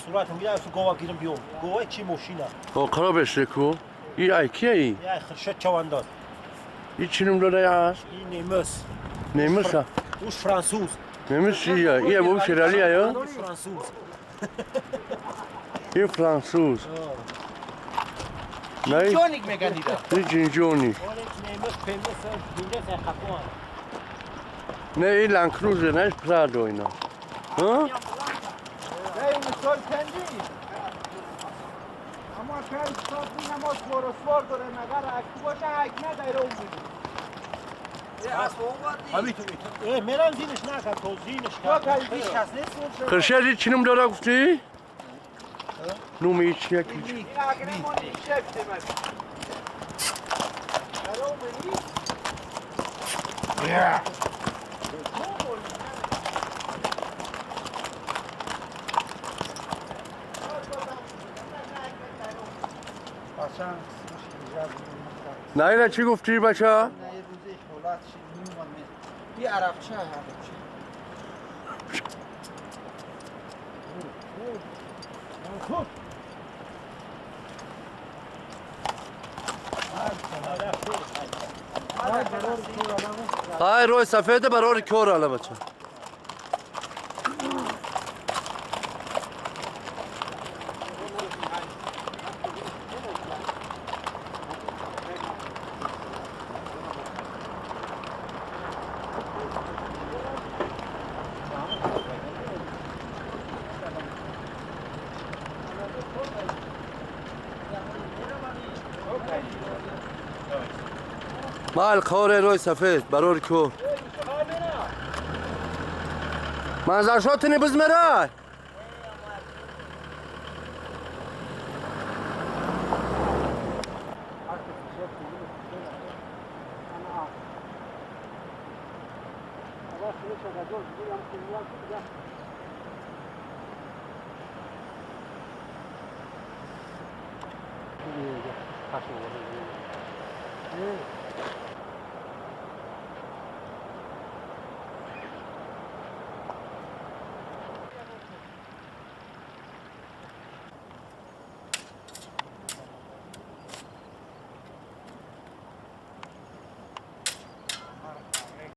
сурат میگه تو گوا گیرم بیام. گوا چی ماشینه؟ خرابش کو. ای ای کیه ای؟ ای خرشت چوانداز. ای چی نوم داره هست؟ این نیمس. نیمس ها. اوش فرانسوز. نیمس چیه؟ ای بابا شیرالی یا؟ فرانسوز. ای فرانسوز. نه جونیک میگن دیگه. ای جینجونی. نیمس پیمس دیگه خفوان. نه ای لانکروزه نه پرادو اینا. ها؟ نه این سال چندی؟ اما کار صاف نماز سوار داره مگر اکو باشه حک نداره اون بودی. همین تو میرم زینش نکرد تو زینش کرد. خرشید چی نوم داره گفتی؟ نوم چیه کی؟ این اگرمون شفت من. نه اینا چی گفتی بچه؟ نه یه روزی حالت شد میومد بی عربچه عربچه های روی سفیده برای کور آلا بچه مال خوره روی سفید برور کور منظر شاتنی بزمرای